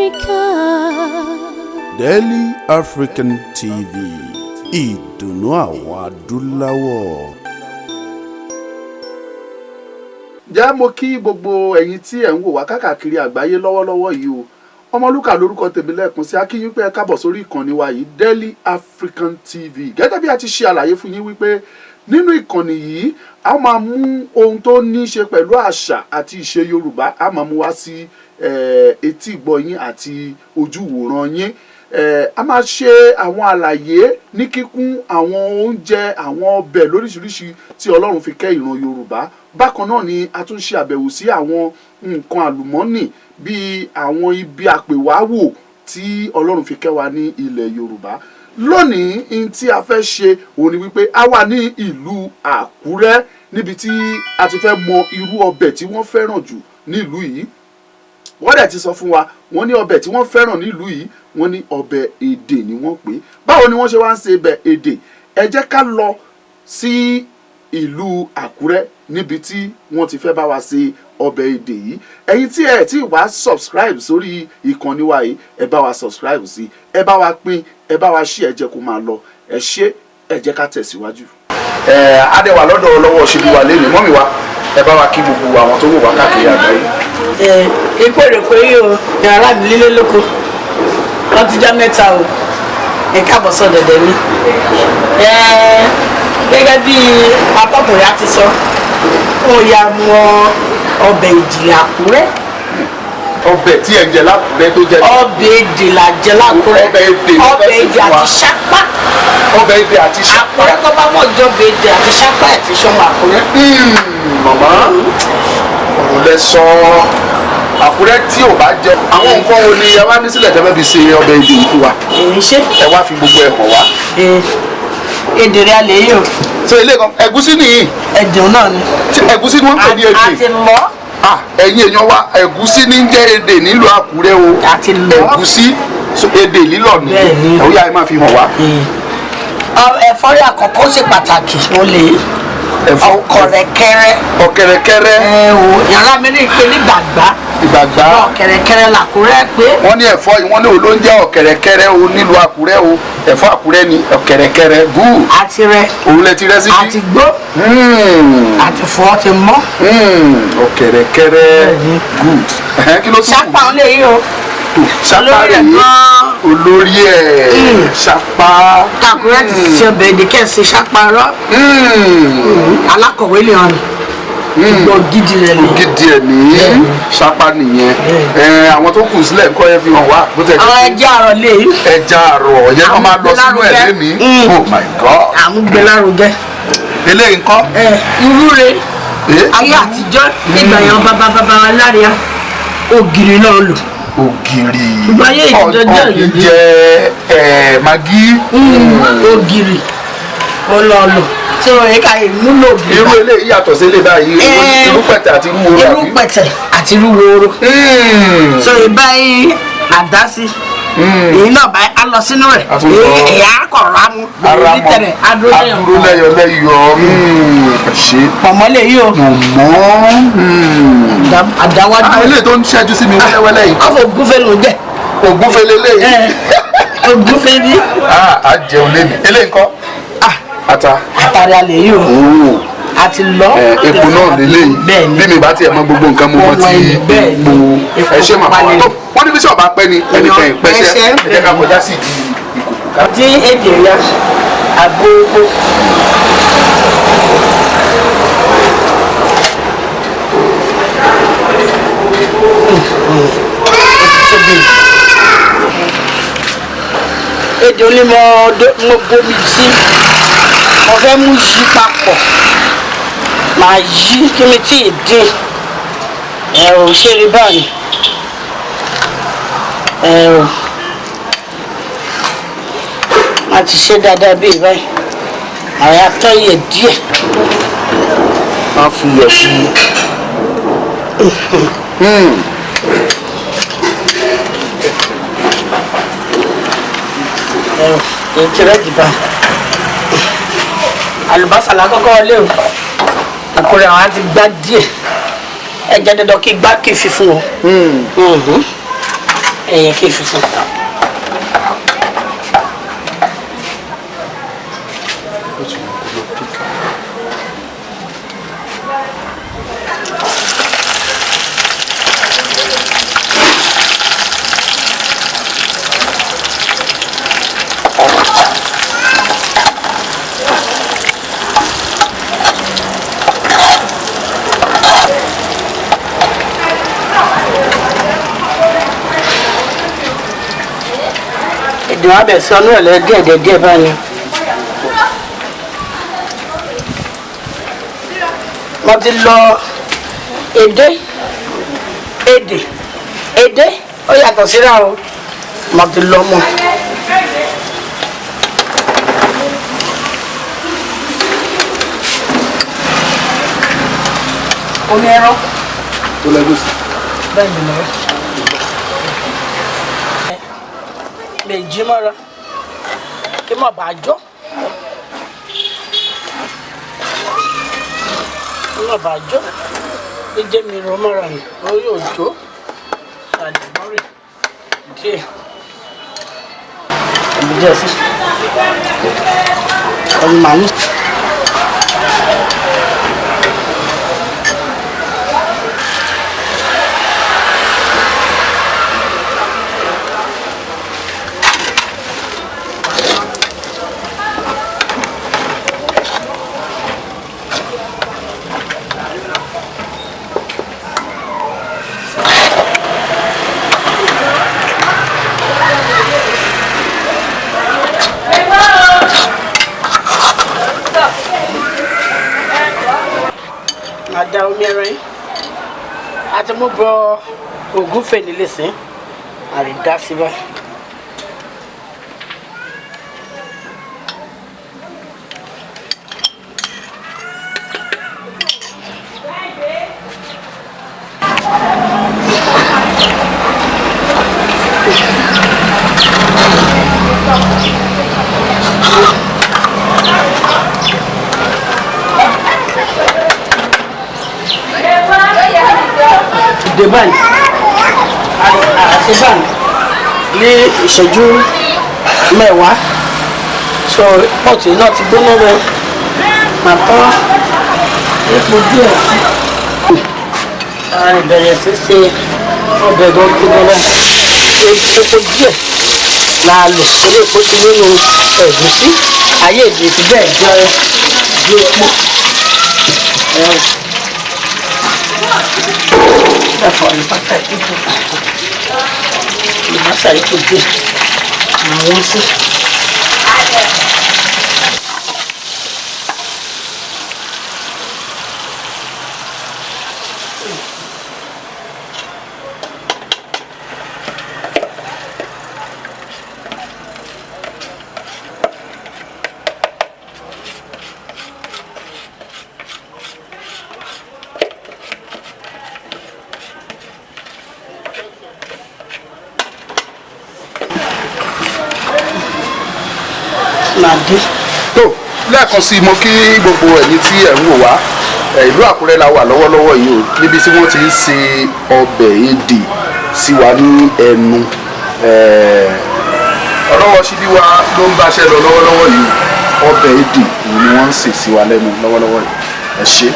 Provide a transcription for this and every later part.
Africa. Daily African TV, ìdùnnú àwọn adúláwọ̀. Jẹ́ mo kí gbogbo ẹ̀yin tí ẹ̀ ń wò wá káàkiri àgbáyé lọ́wọ́lọ́wọ́ yìí o. Ọmọlúkà lórúkọ tèmi lẹ́ẹ̀kan sí akíyín pé ẹ káàbọ̀ sórí ìkànnì wa yìí, Daily African TV. Gẹ́gẹ́ bí a ti ṣe àlàyé fún yín wípé nínú ìkànnì yìí, a máa mú ohun tó ní í ṣe pẹ̀lú àṣà àti ìṣe Yorùbá, a máa mú wá sí etí ìgbọ́ yín àti ojú ìwòran yín. A máa ṣe àwọn àlàyé ní kíkún àwọn oúnjẹ, àwọn ọbẹ̀ lóríṣiríṣi tí Ọlọ́run fi kẹ́ ìran Yorùbá. Bákan náà ni a tún ṣe àbẹ̀wò sí àwọn nǹkan àlùmọ́nì bíi àwọn ibi àpèwáwò tí Ọlọ́run fi kẹ́ wa ní ilẹ̀ Yorùbá. Lónìí, n tí a fẹ́ ṣe òun ni wípé a wà ní ìlú Àkúrẹ́, níbi tí a ti fẹ́ mọ irú ọbẹ̀ tí wọ́n fẹ́ràn jù nílùú yìí. Wọ́n dẹ̀ ti sọ fún wa, wọ́n ní ọbẹ̀ tí wọ́n fẹ́ràn nílùú yìí, wọ́n ní ọbẹ̀ èdè ni wọ́n pè é. Báwo ni wọ́n ṣe wá ń ṣe ọbẹ̀ èdè? Ẹ jẹ́ ká lọ sí ìlú Àkúrẹ́, níbi tí wọ́n ti fẹ́ bá wa ṣe ọbẹ̀ èdè yìí. Ẹ̀yin tí ẹ tí wá subscribe sórí ìkànnì wa yìí, ẹ bá wa subscribe sí, ẹ bá wa pín, ẹ bá wa ṣí, ẹ jẹ́ kó máa lọ. Ẹ ṣé, ẹ jẹ́ ká tẹ̀síwájú. Ẹ adẹ́wà lọ́dọ̀ lọ́wọ́ ṣe bí wa lẹ́nu mọ́mì wa. Ẹ bá wa kí gbogbo àwọn tó wò wá káàkiri àgbáyé. Ẹ ikú èrèkó yìí o, ní ará mi lílé lóko, wọn ti já mẹ́ta o. Ẹ káàbọ̀ sọ dẹ̀dẹ̀ mi. Ẹ gẹ́gẹ́ bí atọ́kùnrin á ti sọ, ó ya mọ ọbẹ̀ ìjìnlẹ̀ Àkúrẹ́. Ọbẹ̀ tí ẹ ń jẹ lákùrẹ́ tó jẹ. Ọbẹ̀ èdè là jẹ lákúrẹ́. Ọbẹ̀ èdè ló fẹ́ ọbẹ̀ sè èdè fún wa. Àti ṣápá. Ọbẹ̀ èdè àti ṣápá. Àkúrẹ́ tó bá mọ̀ jọ ọbẹ̀ èdè àti ṣápá ẹ̀ ti sọmọ Àkúrẹ́. Màmá, ọ̀rọ̀ lẹ sọ. Àkúrẹ́ tí ò bá jẹ àwọn nǹkan wo ni ẹ wá ní sílẹ̀ tẹ́fẹ́ fi ṣe ọbẹ̀ èdè yìí fún wa? Èyí ṣe. Ẹ wá fi gbogbo ẹ̀ hàn wá. Èdè rẹ̀ alẹ́ yìí o. Ṣé ilé kan ẹ̀gúsí nìyí? Ẹ̀dùn náà ni. Ṣé ẹ̀gúsí ni wọ́n ń pè ní èdè? Àti lọ́. Ah, ẹ̀yin èèyàn wa, ẹ̀gúsí ní jẹ́ èdè nílùú Àkúrẹ́ o. Àti lọ́. Ẹ̀gúsí, so èdè lílọ̀ ní. Bẹ́ẹ̀ni. Ó yá, ẹ máa fi hàn wá. Ẹ̀fọ́ rí àkọ́kọ́ ṣe pàtàkì, ó lè ẹ̀fọ́ ọ̀kọ̀rẹ̀kẹ́rẹ́. Ọ̀kẹ̀rẹ̀kẹ́rẹ́. Ẹ o, yàrá mi ní ìpè ní gbàgbá. Ìgbàgbá. Ọ̀kẹ̀rẹ̀kẹ́rẹ́ làkúrẹ́ pé. Wọ́n ní ẹ̀fọ́ yìí, wọ́n ní òun ló ń jẹ́ ọ̀kẹ̀rẹ̀kẹ́rẹ́ o nílùú Àkúrẹ́ o. Ẹ̀fọ́ Àkúrẹ́ ni ọ̀kẹ̀rẹ̀kẹ́rẹ́ gúù. Àti rẹ. Òun lẹ ti rẹ́ síbí. Àti gbó. Àti fọ́ ti mọ́. Ọ̀kẹ̀rẹ̀kẹ́rẹ́, good. Ẹ̀hẹ́n, kí ló tún kù? Ṣápá ń lè yí o. Ṣápá. Olórí ẹ̀ rèé. Gan-an. Olórí ẹ̀, ṣápá. Àkúrẹ́ ti ṣe ọbẹ̀ èdè kẹ́sì ṣápá rọ́. Alákọ̀wé lè hàn ní gbọ́ gidi rẹ̀ lè. Gidi ẹ̀ ní ṣápá nìyẹn. Ẹ̀, àwọn tó kù sílẹ̀ ńkọ́? Yẹn fi hàn wá bó tẹ̀. Àwọn ẹja àrọ̀ lè yí. Ẹja àrọ̀ yẹn kọ́ máa lọ sínú ẹ̀ lẹ́nìí. Oh my God! Àmúgbélárugẹ. Eléyìí ńkọ́? Ẹ irú re. Eh? Ayé àtijọ́, nígbà yẹn, bàbá bàbá wa láríà, ògiri náà lò. Ògìrì. Gbogbo ayé ìtijọ́ jẹ́ ọ̀gì ògìrì. jẹ ẹ̀ magi. Ògiri ó lọ lò tí wọn yẹ ká ìmúlò ògiri. Irú eléyìí yàtọ̀ sí eléyìí báyìí. Eh, irú pẹ̀tẹ̀ àti irú woro. Irú àbí? Pẹ̀tẹ̀ àti irú woro. So ìbáyìí àdásí èyí náà báyìí á lọ sínú rẹ̀. A tún lọ. Èyí á kọ̀ rámú. Ara mọ tẹ̀rẹ̀ adúró lẹ́yọ̀. Adúró lẹ́yọ lẹ́yọ, ṣe. Pọ̀mọ́ lè yí o. Mọ̀. Àdáwájú. Eléyìí tó ń ṣẹ́jú sí mi wẹ́lẹ́wẹ́lẹ́ yìí? Ọ̀fọ̀ ògúnfe ló ń jẹ́. Ògúnfe leléyìí. Ògúnfe ní. A jẹun lẹ́nu. Eléyìí ńkọ́? Ata. Àtàrí alẹ́ yìí o, àti lọ. Epo náà lélẹ́yìí. Bẹ́ẹ̀ ni. Bí mi bá tiẹ̀ mọ gbogbo nǹkan, mo mọ Ọmọ ti ẹni, bẹ́ẹ̀ epo. ni. Ẹ ṣé màmá wa. Epo Tó wọ́n ní bí sọ̀bà pẹ́ ni ẹnìkan ìpẹ́ṣẹ́. Pẹ́ṣẹ́. Ẹ jẹ́ ká kọjá sí ìdí ìkòkò ká. Dín èdè ya àgbógbó. Èdè onímọ̀ mo bomi sí, mo fẹ́ mú yí papọ̀, màá yí kí mi tí ì dín. Ẹ ò ṣe rí báyìí, ẹ ò má ti ṣe dáadáa bíi báyìí, àwọn atọ́yẹ díẹ̀. Má fi iyọ̀ sí i. Ẹ ò èyí ti rẹ́ẹ̀dì báyìí. Àlùbọ́sà lákọ́kọ́ wọlé o. Àkúrẹ́ àwọn á ti gbá díẹ̀, ẹ jẹ́ dandan kí gbá kí fi fún o. Ẹ̀yẹ kí funfun. Ìdùn abẹ sí ọnú ẹ lẹ díẹ̀ díẹ̀ díẹ̀ báyìí. Mo ti lọ edé edè edé ó yàtọ̀ síra o, mo ti lọ mọ́. Omi ẹran Tó lẹ́gùsì. bẹ́ẹ̀ ni lọ́wọ́. Lè jí mọ́ra kí má bàa jó, kí má bàa jó. Jíjẹ́ mi ro mọ́ra ni ó yóò jó àdìmọ́rì díẹ̀. Ẹ̀mí díẹ̀ sí ọ̀nà màmú. Máa da omi ẹran yìí àti mú bọ ògúnfe nílé sí àrídá síbẹ̀. Dé báyìí àti báyìí ní ìṣẹ́jú 10, so pọ́ọ̀tù náà ti gbóná rẹ, màá tọ́ epo díẹ̀ sí ara ìbẹ̀rẹ̀ sí ṣe ọbẹ̀ gbọ́ngbọ́n náà. Epo díẹ̀ la lò torí epo ti nínú ẹ̀gúsí ayé èdè fi bẹ́ẹ̀ jẹ́ ju epo. Ẹ̀fọ́ àlùbọ́sà ipò díẹ̀ àwọn sí. Màdé. Tó lẹ́ẹ̀kan sí i, mo kí gbogbo ẹ̀yin tí ẹ̀ ń wò wá. Ìlú Àkúrẹ́ la wà lọ́wọ́lọ́wọ́ yìí o, níbi tí wọ́n ti ń se ọbẹ̀ edè sí wa ní ẹnu. Ọlọ́wọ́ síbí wa ló ń báṣẹ́ lọ lọ́wọ́lọ́wọ́ yìí o. Ọbẹ̀ edè òun ni wọ́n ń sè sí wa lẹ́nu lọ́wọ́lọ́wọ́ yìí. Ẹ ṣé.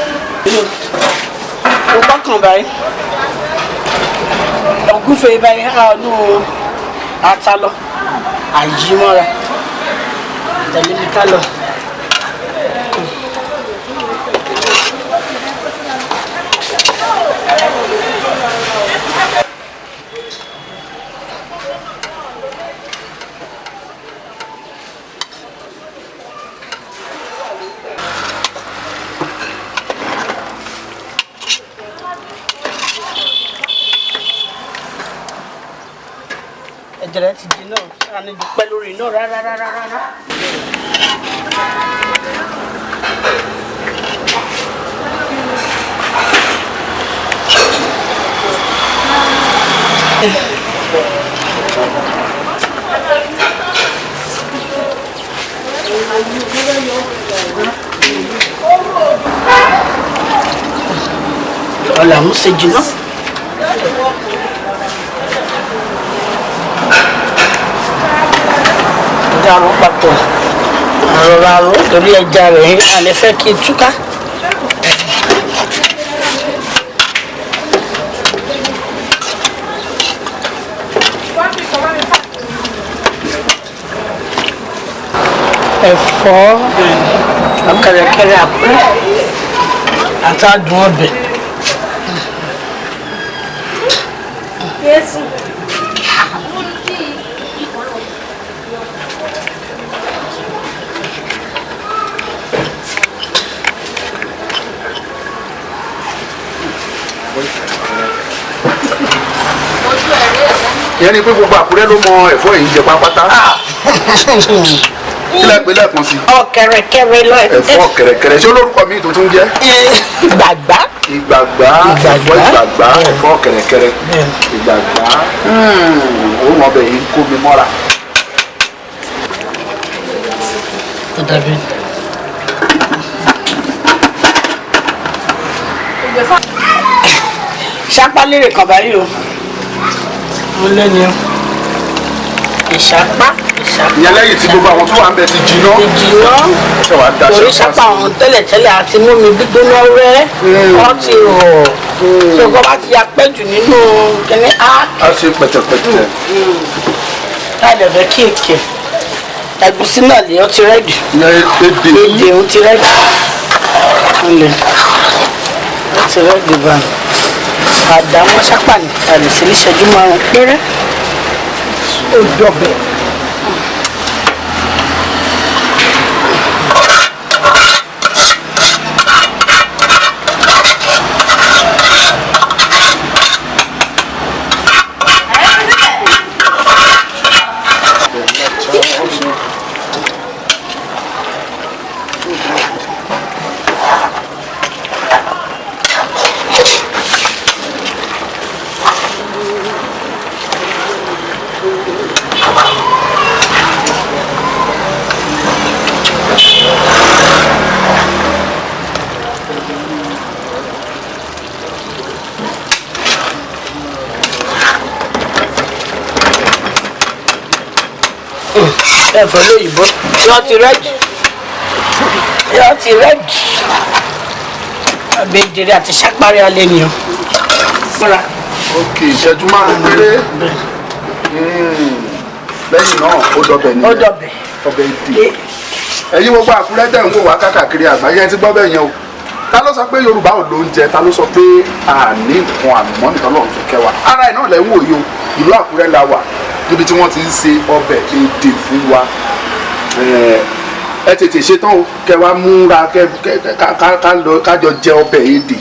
Mo kọ́kàn báyìí ògúnfe báyìí á nù ata lọ àyímọ́ra tẹ̀lé mi ká lọ. Ẹ̀jẹ̀ rẹ̀ ti jiná, sáà ní dúpẹ́ lórí iná rárá rárá rárá. Ọ̀là ń ṣe jiná. papọ̀, àrọ̀rọ̀ àrọ̀ torí ẹja rẹ̀ àlẹ́ fẹ́ kí n túká. Ẹ̀fọ́ ọ̀kẹ̀rẹ̀kẹ̀rẹ̀ Àkúrẹ́ àtàdùn ọbẹ̀. Ìyẹn ni pé gbogbo Àkúrẹ́ ló mọ ẹ̀fọ́ yìí jẹ pátápátá. Kí lẹ pè lẹ́ẹ̀kan sí? Ọ̀kẹ̀rẹ̀kẹ̀rẹ̀ lọ. Ẹ̀fọ́ kẹ̀rẹ̀kẹ̀rẹ̀. Ṣé olórúkọ mi tuntun jẹ́? Gbàgbá. Ìgbàgbá. Ẹ̀fọ́ ìgbàgbá, ẹ̀fọ́ kẹ̀rẹ̀kẹ̀rẹ̀ ìgbàgbá. Òun ọbẹ̀ yìí ń kó mi mọ́ra. Ó dàbí. Ìṣápá lérè kan báyìí o. Mo lẹ́ni o. Ìṣápá. Ìṣápá. Ìyẹn lẹ́yìn tí gbogbo àwọn tó wà ń bẹ ti jiná. Ti jiná. Ṣé wàá daṣọ Torí ṣápá àwọn tẹ́lẹ̀tẹ́lẹ̀ àti mú mi gbígbóná rẹ́. Wọ́n ti rọ̀. Tó kọ́ bá ti ya pẹ́ jù nínú kíní á. A ṣe pẹ̀tẹ̀pẹ̀tẹ̀. Láì dẹ̀ fẹ́ kí èkè. Ẹ̀gúsí náà lè ó ti rẹ́dì. Ìyẹn èdè. Èdè ó ti rẹ́dì. Ó lè. Ó ti rẹ́dì báyìí. Àdámọ́ sápà ní àlùsí ní ìṣẹ́jú 5 péré. Ó dọ̀bẹ̀. Ẹ̀fọ́ lóyìnbó yọ ti rẹ́dì, yọ ti rẹ́dì. Ọbẹ̀ ìdèrè àti sápárí alẹ́ ni o. Fúnra. Ok, ìṣẹ́jú 5 péré. Lẹ́yìn náà ó dọbẹ̀ nìyẹn. Ó dọbẹ̀. Ọbẹ̀ èdè. Ẹ̀yin gbogbo Àkúrẹ́ tẹ̀ ń wò wá káàkiri àgbáyé, ẹ ti gbọ́ bẹ́ẹ̀ yẹn o. Ta ló sọ pé Yorùbá ò lóúnjẹ? Ta ló sọ pé àní nǹkan àlùmọ́nì tọ́lọ́run fi kẹ́ wa? Ara ẹ̀ náà lẹ́ ń wò yìí o. Ìlú Àkúrẹ́ la wà níbi tí wọ́n ti ń ṣe ọbẹ̀ èdè fún wa. Ẹ tètè ṣetán o, kẹ́ wá múra kájọ jẹ ọbẹ̀ èdè.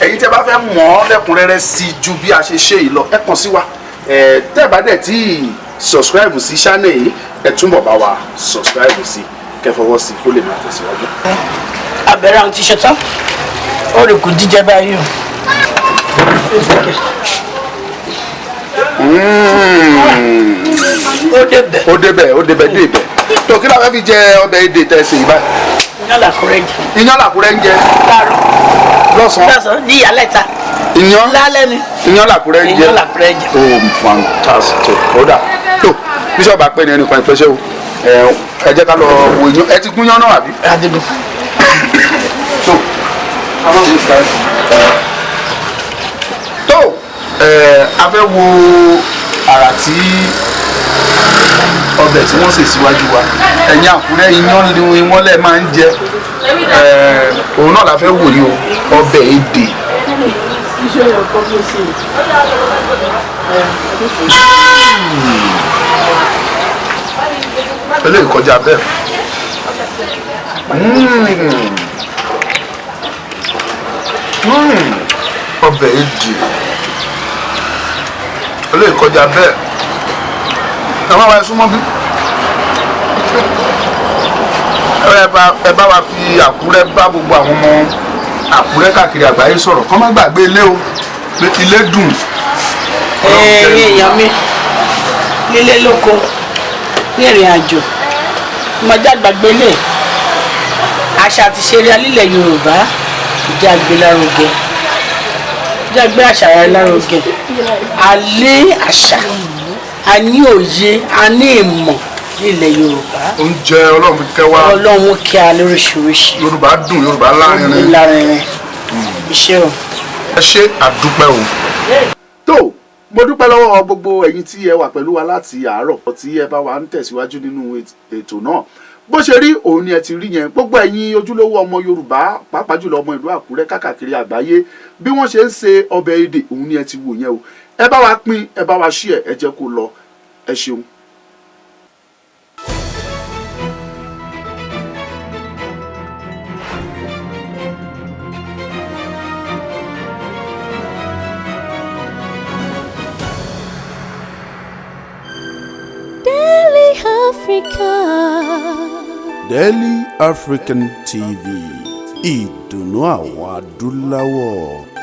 Ẹ̀yin tẹ́ bá fẹ́ mọ̀ ọ́ lẹ́kùnrẹ́rẹ́ sí ju bí a ṣe ṣe yìí lọ, ẹ kàn sí wa. Tẹ́ bá dẹ̀ tí subscribe sí channel yìí, ẹ túnbọ̀ bá wa subscribe sí, kẹ́ fọwọ́ sí kó lè máa tẹ̀síwájú. Abẹ́rẹ́ àwọn ti ṣetán, ó rè kò jíjẹ báyìí o. Ó débẹ̀. Ó débẹ̀, ó débẹ̀ débẹ̀. Tó kí la fẹ́ fi jẹ ọbẹ̀ èdè tẹ̀ ṣe yìí báyìí? Iyán làkúrẹ́ jẹ. Iyán làkúrẹ́ ń jẹ. Láàárọ̀. Lọ́sàn-án. Lọ́sàn-án ní ìyálẹ̀ta. Iyán. Lálẹ́ ni. Iyán làkúrẹ́ ń jẹ. Iyán làkúrẹ́ jẹ. Oh, fantastic. Ó dà. Tó bíṣọ̀bù apẹ́ ni ẹnìkan ìpẹ́ṣẹ́ o. Ẹ jẹ́ ká lọ wo iyán. Ẹ ti gúnyán náà àbí? Adigun. Tó a máa ń wo sáyẹn. Tó a fẹ́ wo àrà tí ọbẹ̀ tí wọ́n sè síwájú wa. Ẹ̀yin Àkúrẹ́, iyán ni wọ́n lẹ̀ máa ń jẹ. Òun náà la fẹ́ wò yìí o, ọbẹ̀ èdè. Eléyìí kọjá bẹ́ẹ̀. Ọbẹ̀ èdè eléyìí kọjá bẹ́ẹ̀. Ẹ má wá ẹ súnmọ́ bí. Ẹ bá wa fi Àkúrẹ́ bá gbogbo àwọn ọmọ Àkúrẹ́ káàkiri àgbáyé sọ̀rọ̀, kọ́ má gbàgbé ilé o, pé ilé dùn. Ẹ̀yin èèyàn mi nílé lóko ní ìrìn àjò, ọmọdé àgbàgbé lè àṣà àti ìṣeré alílẹ̀ Yorùbá ìjà gbé lárugẹ, ìjà gbé àṣà rẹ lárugẹ. A lé àṣà, a ní òye, a ní ìmọ̀ Ní ilẹ̀ Yorùbá. Oúnjẹ Ọlọ́run fi kẹ́ wa. Ọlọ́run kí a lóríṣiríṣi. Yorùbá dùn, Yorùbá lárinrin. Lárinrin iṣẹ́ o. Ẹ ṣé, àdúpẹ́ o. Tó, mo dúpẹ́ lọ́wọ́ gbogbo ẹ̀yin tí ẹ wà pẹ̀lú wa láti àárọ̀, tí ẹ bá wa ń tẹ̀síwájú nínú ètò náà. Bó ṣe rí òun ni ẹ ti rí yẹn. Gbogbo ẹ̀yin ojúlówó ọmọ Yorùbá, pàápàá jùlọ ọmọ ìlú Àkúrẹ́ káàkiri àgbáyé, bí wọ́n ṣe ń ṣe ọbẹ̀ edé òun ni ẹ ti wò yẹn o. Ẹ bá wa pín, ẹ bá wa share, ẹ jẹ́ kó lọ. Ẹ ṣeun. Daily Africa. Daily African TV, ìdùnnú àwọn adúláwọ̀.